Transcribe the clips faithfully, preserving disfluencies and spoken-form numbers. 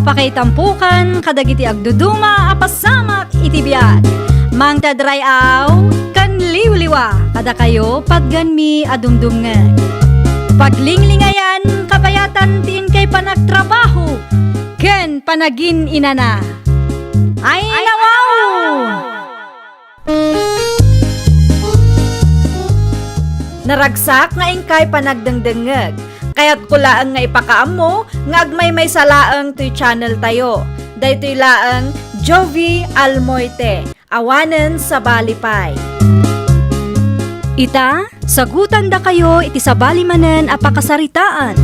Pakaitampokan kadagiti agduduma a pasamak iti biag. Mangted ray-aw ken liwliwa kadakayo patganmi a dumdumngeg. Paglinglingayan kabayatan ti inkay panagtrabaho ken panagin-inana. Ay, nawaw! Naragsak nga inkay panagdengdengngeg. Kayatko laeng nga ipakaammo nga agmaymaysa laeng toy channel tayo. Daytoy laeng Jovie Almoite, awanen sabali pay. Ita, sagutandakayo iti sabali manen a pakasaritaan.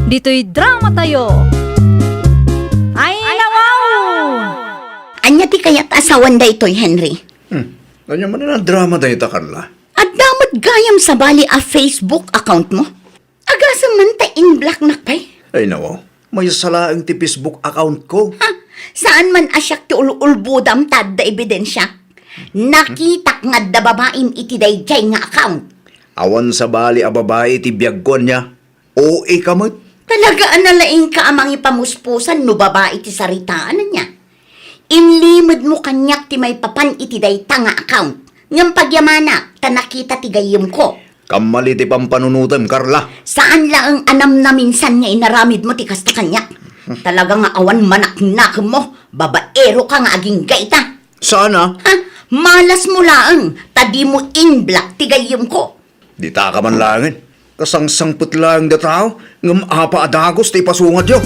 Ditoy drama tayo. Ay, nawaw! Ania ti kayat a sawen daytoy, Henry? Hmm. Ania manen a drama dayta, Carla? Adda met gayam sabali a Facebook account mo? Agasem man ta in-block-nak pay? Ay, nawaw. Maysa laeng ti Facebook account ko. Ha? Saan man a siak ti ul-ulbodam ta adda ebidensiak? Nakitak nga adda babaim iti daydiay nga account. Awan sabali a babai iti biagko, ania? O ika met? Talaga a nalaingka a mangipamuspusan no babai ti saritaan, ania? Inlimedmo kaniak ti maipapan iti dayta nga account. Ngem pagyamanak, ta nakita ti gayyemko. Kammali ti pampanunotem, Carla. Saan laeng a namnaminsan nga inaramidmo ti kasta kaniak. Talaga nga awan manaknakemmo, babaeroka nga agingga ita. Saan a? Ha? Malasmo laeng, ta dimo in-block ti gayyemko. Ditaka man laengen. Kasangsangpet laeng datayo, ngem apa a dagus ti ipasungadyo?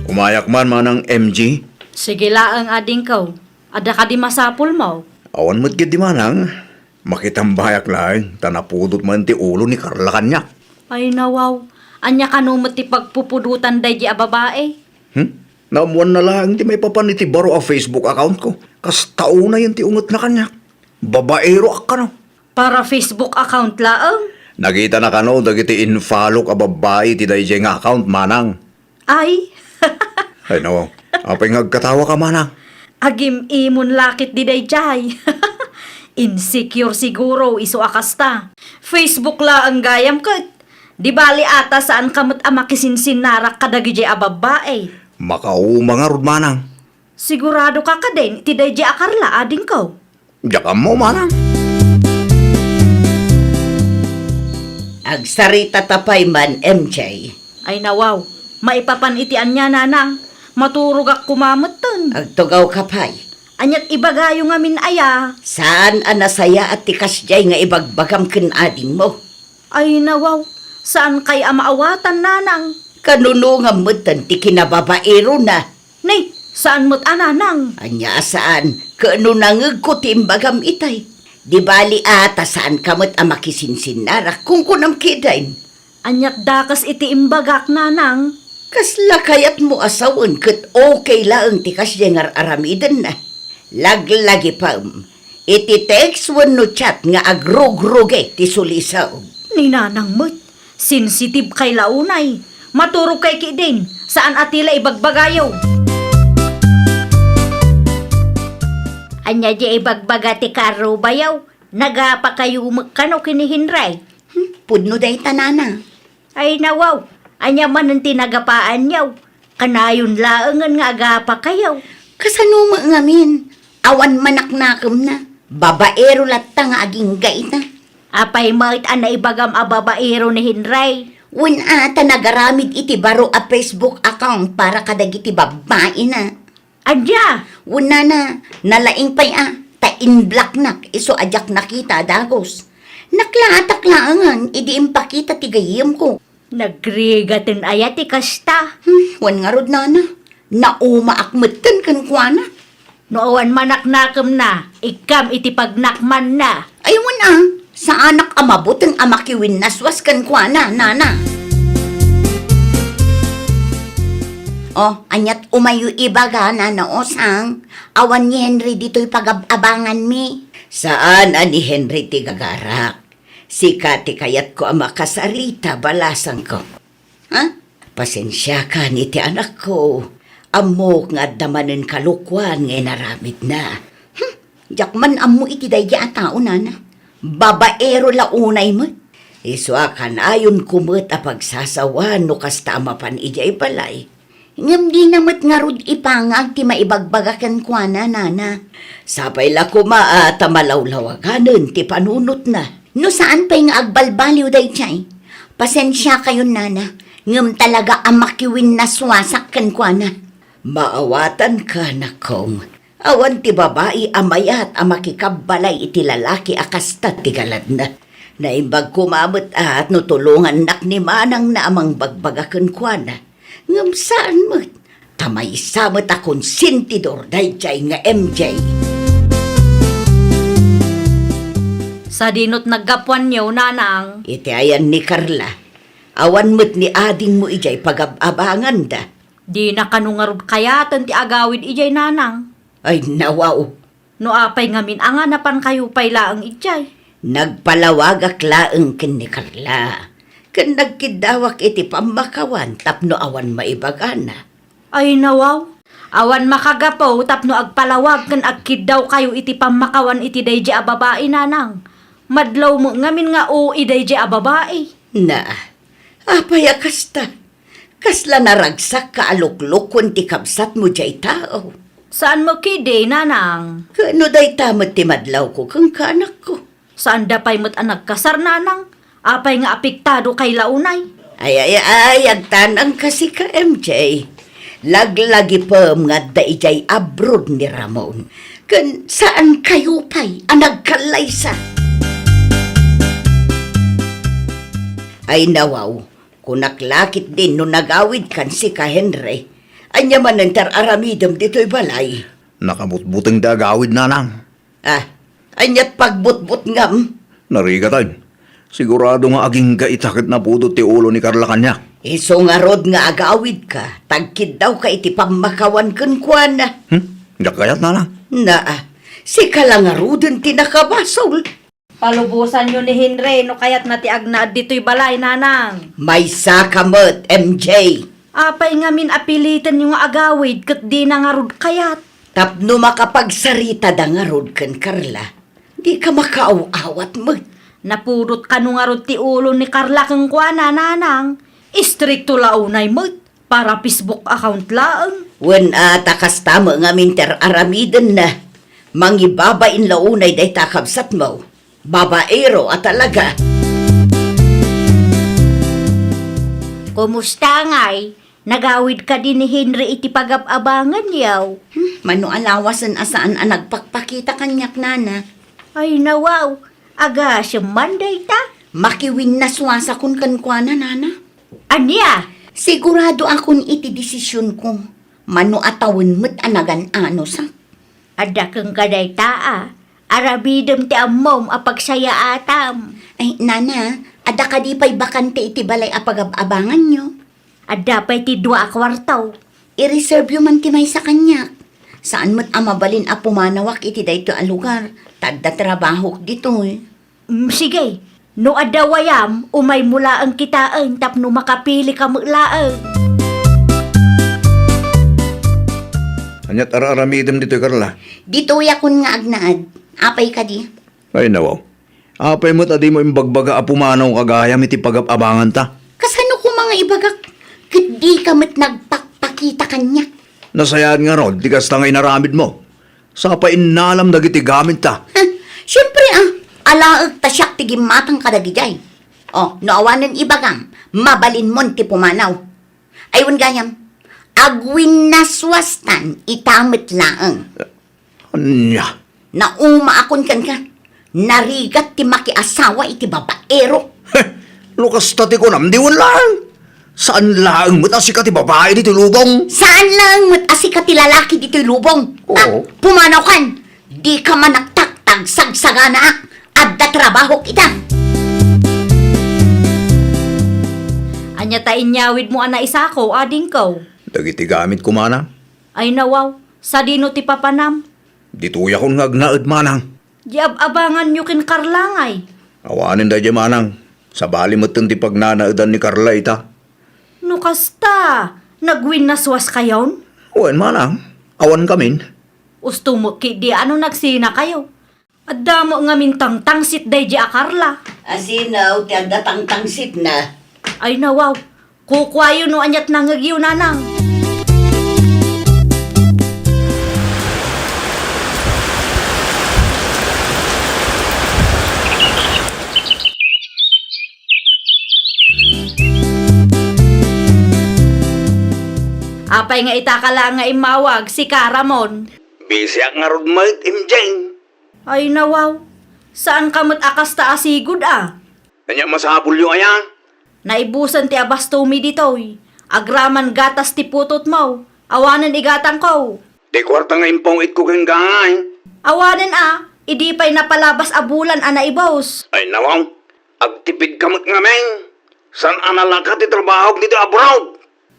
Umayak man, Manang M G. Sige laeng, adingko. Adda kadi masapulmo? Awan met ketdi, Manang. Makitambayak laeng, ta napudot man ti ulo ni Carla kaniak. Ay, nawaw. Ania kano met ti pagpupudotan daydi a babai? Hmm? Naammoanna laeng ti maipapan iti baro a Facebook account ko. Kasta unayen ti ungetna kaniak. Babaero a kano. Para Facebook account laeng? Nakitana kano dagiti in-followk a babbai ti daydiay nga account, Manang. Ay. Ay, nawaw. Apay nga agkatawaka, Manang? Agim-imon la ketdi daydiay. Insecure siguro isu a kasta. Facebook laeng gayam ket. Di bali ata saanka met a makisinsinnarak kadagidi a babbai. Makauma ngarud, Manang. Siguradoka kadin iti daydi a Carla, adingko? Diak ammo, Manang. Agsarita ta pay man, M J. Ay, nawaw. Maipapan iti ania, Nanang? Maturogak koma metten. Agtugawka pay. Aniat ibagayo ngamin aya? Saan a nasayaat ti kasdiay nga ibagbagam ken adingmo. Ay, nawaw. Saankay a maawatan, Nanang? Kanunongam metten ti kinababaerona. Nay, saan met a, Nanang? Ania a saan? Ket no nangegko ti imbagam itay. Di bali a ta saanka met a makisinsinnarak, kunkunam ketdin. Aniat dakes iti imbagak, Nanang? Kasla kayatmo a sawen ket okay laeng ti kasdiay nga ar-aramidenna. Laglagipem, iti text wenno chat nga agrugrugi ti sulisog. Ni Nanang met, sensitive kay la unay. Maturog kay ketdin, saan a ti la ibagbagayo. Ania di ibagbaga ti karubayo? Nagapakayo met kano ken ni Henry? Hmm, pudno dayta, Nana. Ay, nawaw, ania manen ti nagapaanyo? Kanayon laengen nga agapakayo. Kasano met ngamin? Awan manaknakemna. Babaero latta nga agingga ita. Apay met a naibagam a babaero ni Henry? Wen a, ta nagaramid iti baro a Facebook account para kadagiti babbaina. Ania? Wen, Nana, nalaing pay a, ta inblocknak isu a diak nakita a dagus. Naklaatak laengen idi impakita ti gayyemko. Nagrigaten aya ti kasta? Hmm, wen ngarud, Nana. Naumaak metten kenkuana. No awan manaknakemna, ikkam iti pagnakmanna. Ay, wen a, saanak a mabuteng a makiwinnaswas kenkuana, Nana. Oh, aniat umayo ibaga, Nana Osang? Awan ni Henry ditoy pagab-abanganmi. Saan a ni Henry ti gagarak. Sika ti kayatko a makasarita, balasangko. Ha? Pasensiakan iti anakko. Ammok nga adda manen kalokuan nga inaramidna. Hmm, diak man ammo iti daydi a tao, Nana. Babaero la unay met. Isu a kanayonko met a pagsasawa no kasta a mapan idiay balay. Ngem dina met ngarud ipangag ti maibagbaga kenkuana, nana. Sapay la koma a ta malawlawaganen ti panunotna. No saan pay nga agbalbaliw daydiay, pasensiakayon, nana, ngem talaga a makiwinnaswasak kenkuana. Maawatanka, nakong. Awan ti babai a mayat a makikabbalay iti lalaki a kasta ti galadna. Naimbag koma met a no tulongannak ni manangna a mangbagbaga kenkuana. Ngem saan met, ta maysa met a konsentidor daydiay nga M J. Sadinot naggapuanyo, nanang? Iti ayan ni Carla. Awan met ni adingmo idiay pagab-abanganda. Dina kano ngarud kayaten ti agawid idiay, nanang. Ay, nawaw. No apay ngamin a nga napankayo pay laeng idiay? Nagpalawagak laeng ken ni Carla, ken nagkiddawak iti pammakawan tapno awan maibagana. Ay, nawaw. Awan makagapu tapno agpalawag ken agkiddawkayo iti pammakawan iti daydi a babai, nanang. Madlaw met ngamin nga ui daydi a babai. Na, apay a kasta? Kasla naragsakka a luklukon ti kabsatmo diay tao. Saan mo kidi, nanang? Ken no dayta met ti madlawko kenka, anakko. Saanda pay met a nagkasar, nanang. Apay nga apektado kay la unay? Ay, ay, ay, agtanangka sika, M J. Laglagipem nga adda idiay abroad ni Ramon. Ken saan kayo pay a nagkallaysa? Ay, nawaw. Kunak la ketdin no nagawidkan sika, Henry. Ania manen ti ar-aramidem ditoy balay? Nakabutbuteng ti agawid, nanang. Ah, aniat pagbutbutngam? Narigaten. Sigurado nga agingga ita ket napudot ti ulo ni Carla kaniak. Isu ngarud nga agawidka, ta agkiddawka iti pammakawan kenkuana. Hmm? Diak kayat, nanang. Naa, sika la ngaruden ti nakabasol. Palubosanyo ni Henry no kayatna ti agnaed ditoy balay, nanang. Maysaka met, M J. Apay ngamin a pilitenyo nga agawid ket dina ngarud kayat? Tapno makapagsaritada ngarud ken Carla, dika makaaw-awat met. Napudot kano ngarud ti ulo ni Carla kenkuana, nanang. Istrikto la unay met. Para Facebook account laeng. Wen a, ta kasta met ngamin ti ar-aramidenna. Mangibabain la unay dayta a kabsatmo. Babaero a talaga. Kumusta ngay? Nagawid kadi ni Henry iti pagab-abanganyo? Hmm, mano a lawasen a saan a nagpakpakita kaniak, nana? Ay, nawaw. Agasem man dayta. Makiwinnaswasakon kenkuana, nana. Ania? Siguradoakon iti desisionko. Mano a tawen met a nagan-anosak. Adda kenka dayta a. Aramidem ti ammom a pagsayaatam. Ay, nana, adda kadi pay bakante iti balay a pagab-abanganyo? Adda pay ti dua a kuarto. I-reserveyo man ti maysa kaniak. Saan met a mabalin a pumanawak iti daytoy a lugar, ta adda trabahok ditoy. Mm, sige. No adda wayam, umaymo laeng kitaen tapno makapilika met laeng. Aniat ar-aramidem ditoy, Carla? Ditoyakon nga agnaed. Apay kadi? Ay, nawaw. Apay met a dimo imbagbaga a pumanaw ka gayam iti pagab-abanganta? Kasano koma nga ibagak? Ket dika met nagpakpakita kaniak. Nasayaat ngarud ti kasta nga inaramidmo. Sapay innalam dagiti gamintta. Heh, siempre a, alaek ta siak ti gimmatang kadagidiay. O, no awanen ibagam, mabalinmon ti pumanaw. Ay, wen gayam, agwinnaswastan ita met laeng. Ania? Naumaakon kenka. Narigat ti makiasawa iti babaero. Heh, no kasta ti kunam, di wen laeng. Saan laeng met a sika ti babai ditoy lubong? Saan laeng met a sika ti lalaki ditoy lubong? Oo. Ah, pumanawkan. Dika manaktaktak, sagsaganaak. Adda trabahok ita. Ania ta inyawidmo a naisako, adingko? Dagiti gamitko, manang. Ay, nawaw. Sadino ti papanam? Ditoyakon nga agnaed, manang. Di ab-abanganyo ken Carla ngay? Awanen daydiay, manang. Sabali metten ti pagnanaedan ni Carla ita. No kasta, nagwinnaswaskayon? Wen, manang. Awankamin. Usto met ketdi a no nagsinakayo. Adda met ngamin tangtangsit daydiay a Carla. Asino ti adda tangtangsitna? Ay, nawaw. Kukuayo no aniat nangegyo, nanang. Apay nga ita ka laeng nga immawag, sika, Ramon? Bisiak ngarud met, M J. Ay, nawaw. Saan ka met a kasta a sigud, a? Ania masapulyo aya? Naibusen ti abastomi ditoy. Agraman gatas ti putotmo. Awanen igatangko. Ti kuarta nga impaw-itko kenka, ay. Awanen a, idi pay napalabas a bulan a naibus. Ay, nawaw. Agtipidka met ngamin. Saan a nalaka ti trabahok ditoy abroad?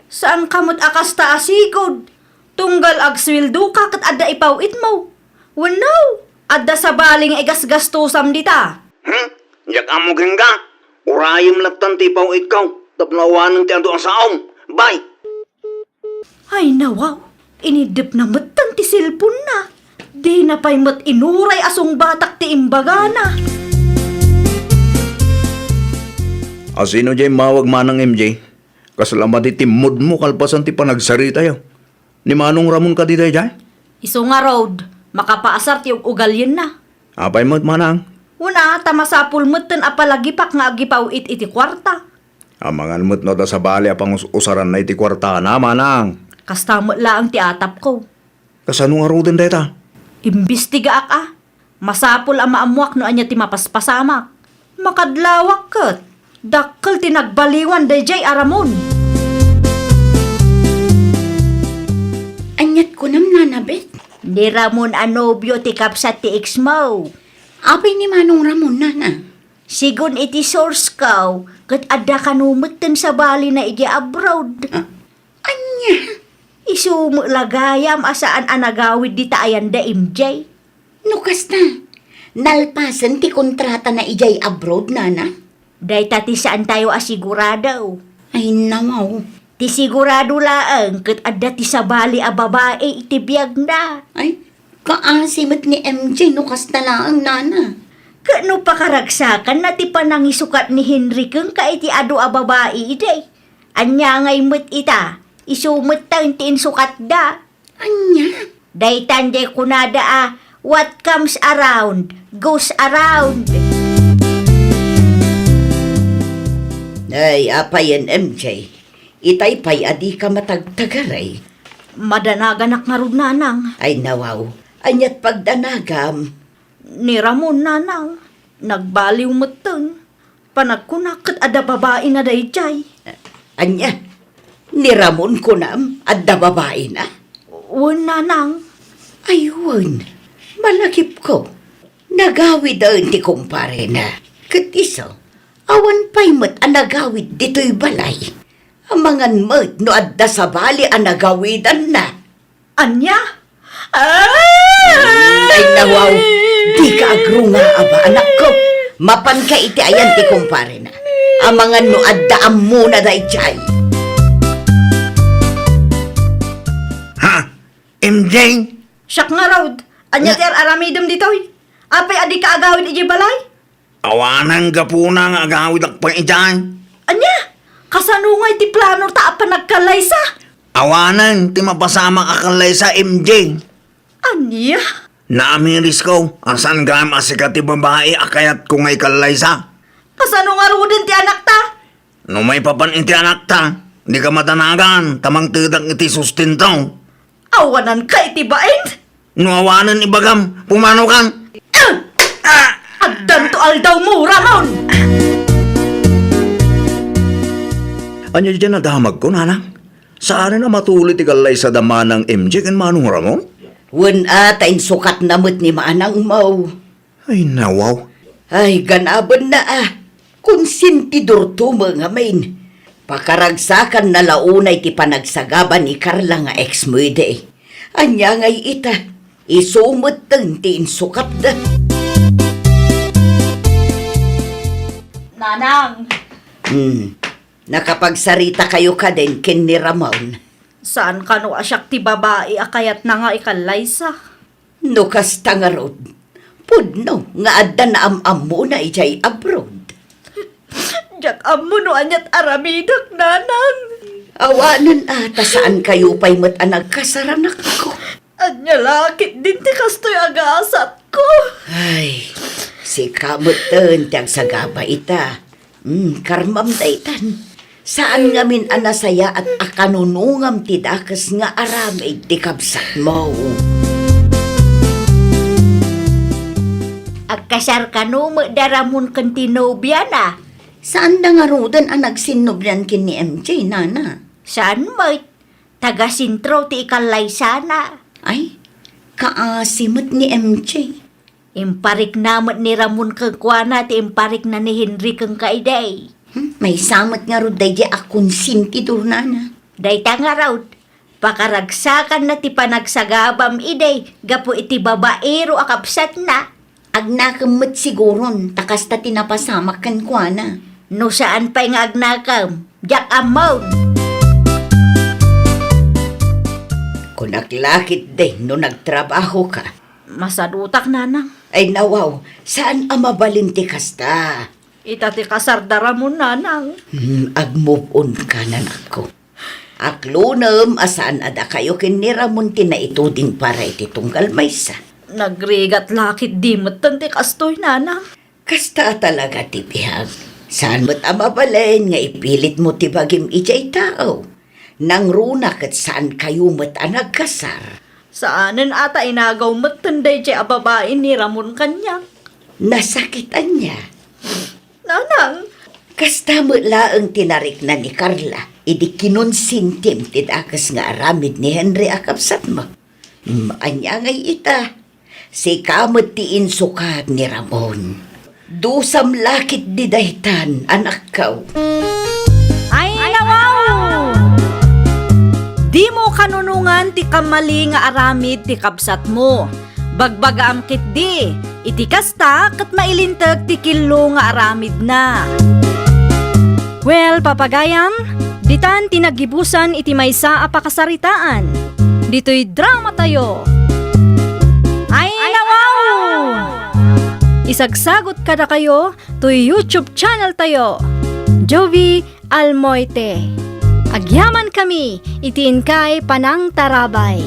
Saan ka met a kasta a sigud? Tunggal agsueldoka ket adda ipaw-itmo. Wenno, adda sabali nga igasgastosam dita. Hmm? Diak ammo kenka. Urayem lattan ti ipaw-itko tapno awanen ti adu a saom. Bye! Ay, nawaw. Inidepna metten ti cellphone-na. Dina pay met inuray a sungbatak ti imbagana. Asino diay immawag, Manang M J? Kasla madi ti mood-mo kalpasan ti panagsaritayo. Ni Manong Ramon kadi daydiay? Isu ngarud, makapaasar ti ug-ugalienna. Apay met, Manang? Wen a, ta masapul metten a palagipak nga agipaw-it iti kuarta. Amangan met no adda sabali a pangus-usaranna iti kuartana, Manang. Kasta met laeng ti atapko. Kasano ngaruden dayta? Imbestigaak a. Masapul a maammoak no ania ti mapaspasamak. Makadlawak ket, dakkel ti nagbaliwan daydiay a Ramon. Aniat kunam, Nana Beth? Ni Ramon a nobio ti kabsat ti ex-mo. Apay ni Manong Ramon, Nana? Sigun iti source ko, ket adda kano metten sabalina idiay abroad. Ah, ania? Isu met la gayam a saan a nagawid dita ayan da M J. No kasta, nalpasen ti kontratana idiay abroad, Nana? Dayta ti saantayo a sigurado. Ay, nawaw. Ti sigurado laeng ket adda ti sabali a babai iti biagna. Ay, kaasi met ni M J no kasta laeng, Nana. Ket no pakaragsakanna ti panangisukat ni Henry kenka iti adu a babai idi, ania ngay met ita, isu metten ti insukatda. Ania? Daytan diay kunada a, "What comes around, goes around." Ay, apayen, M J? Itay pay a dika matagtagaray. Madanaganak ngarud, Nanang. Ay, nawaw. Aniat pagdanagam? Ni Ramon, Nanang. Nagbaliw metten. Panagkunak ket adda babaina daydiay. Ania? Ni Ramon kunam, adda babaina? Wen, Nanang. Ay, wen. Malagipko. Nagawiden ti kumparena. Ket isu, awan pay met a nagawid ditoy balay. Amangan met no adda sabali a nagawidanna. Ania? Ah! Ay, nawaw, dika agrungaa ba, anakko? Mapanka iti ayan ti kumparena. Amangan no adda ammona daydiay. Ha? M J? Siak ngarud, ania ti ar-aramidem ditoy? Apay a dika agawid idiay balay? Awanen gapuna nga agawidak pay idiay. Ania? Kasano ngay ti planota a panagkallaysa? Awanen ti mapasamak a kallaysa, M J. Ania? Naamirisko a saan gayam a sika ti babai a kayatko nga ikallaysa. Kasano ngaruden ti anakta? No maipapan iti anakta, dika madanagan ta mangtedak iti sustento. Awananka iti bain? No awanen ibagam, pumanokan. Ah! Ah! Addanto aldawmo, Ramon! Ania diay nadamagko, Nanang? Saanen a matuli ti kallaysada Manang M J ken Manong Ramon? Wen a, ta insukatna met ni manangmo. Ay, nawaw. Ay, ganabenna a. Konsentidorto met ngamin. Pakaragsakanna la unay ti panagsagaba ni Carla nga ex-mo idi. Ania ngay ita? Isu metten ti insukatda. Nanang! Hmm. Nakapagsarita kayo kaden ken ni Ramon? Saan kano a siak ti babai a kayatna nga ikallaysa? No kasta ngarud, pudno nga adda naam-ammona idiay abroad. Diak ammo no aniat aramidek, nanang. Awanen a, ta saan kayo pay met a nagkasar, anakko. Ania la ketdin ti kastoy a gasatko? Ay, sika metten ti agsagaba ita. Hmm, karmam daytan. Saan ngamin a nasayaat a kanunongam ti dakes nga aramid ti kabsatmo. Agkasar kano met da Ramon ken ti nobiana? Saan da ngaruden a nagsinnobian ken ni M J, nana? Saan met. Taga-sentro ti ikallaysana. Ay, kaasi met ni M J. Imparikna met ni Ramon kenkuana ti imparikna ni Henry kenka idi. Hmm, maysa met ngarud daydi a konsentidor, nana. Dayta ngarud, pakaragsakanna ti panagsagabam idi gapu iti babaero a kabsatna. Agnakem met siguron, ta kasta ti napasamak kenkuana. No saan pay nga agnakem, diak ammon. Kunak la ketdi no nagtrabahoka. Masadutak, nanang. Ay, nawaw, saan a mabalin ti kasta? Ita ti kasar da Ramon, nanang. Hmm, ag-move on ka, nanakko. Aklonem a saan a dakayo ken ni Ramon ti naituding para iti tunggal maysa. Nagrigat la ketdi metten ti kastoy, nanang. Kasta a talaga ti biag. Saan met a mabalin nga ipilitmo ti bagim idiay tao. Nangruna ket saan kayo met a nagkasar. Saanen a ta inagaw metten daydiay a babai ni Ramon kaniak. Nasakit ania? Nanang. Kasta met laeng ti narikna ni Carla idi kinonsentim ti dakes nga aramid ni Henry a kabsatmo. Mm, ania ngay ita? Sika met ti insukat ni Ramon. Dusam la ketdi daytan, anakko. Ay, nawaw! Dimo kanunongan ti kammali nga aramid ti kabsatmo. Bagbagaam ketdi, iti kasta ket mailinteg ti kello nga aramidna. Well, papagayam, ditan ti naggibusan iti maysa a pakasaritaan. Ditoy dramatayo. Ay, nawaw! Isagsagot kadakayo toy YouTube channel tayo, Jovie Almoite. Agyamankami iti inkay panangtarabay.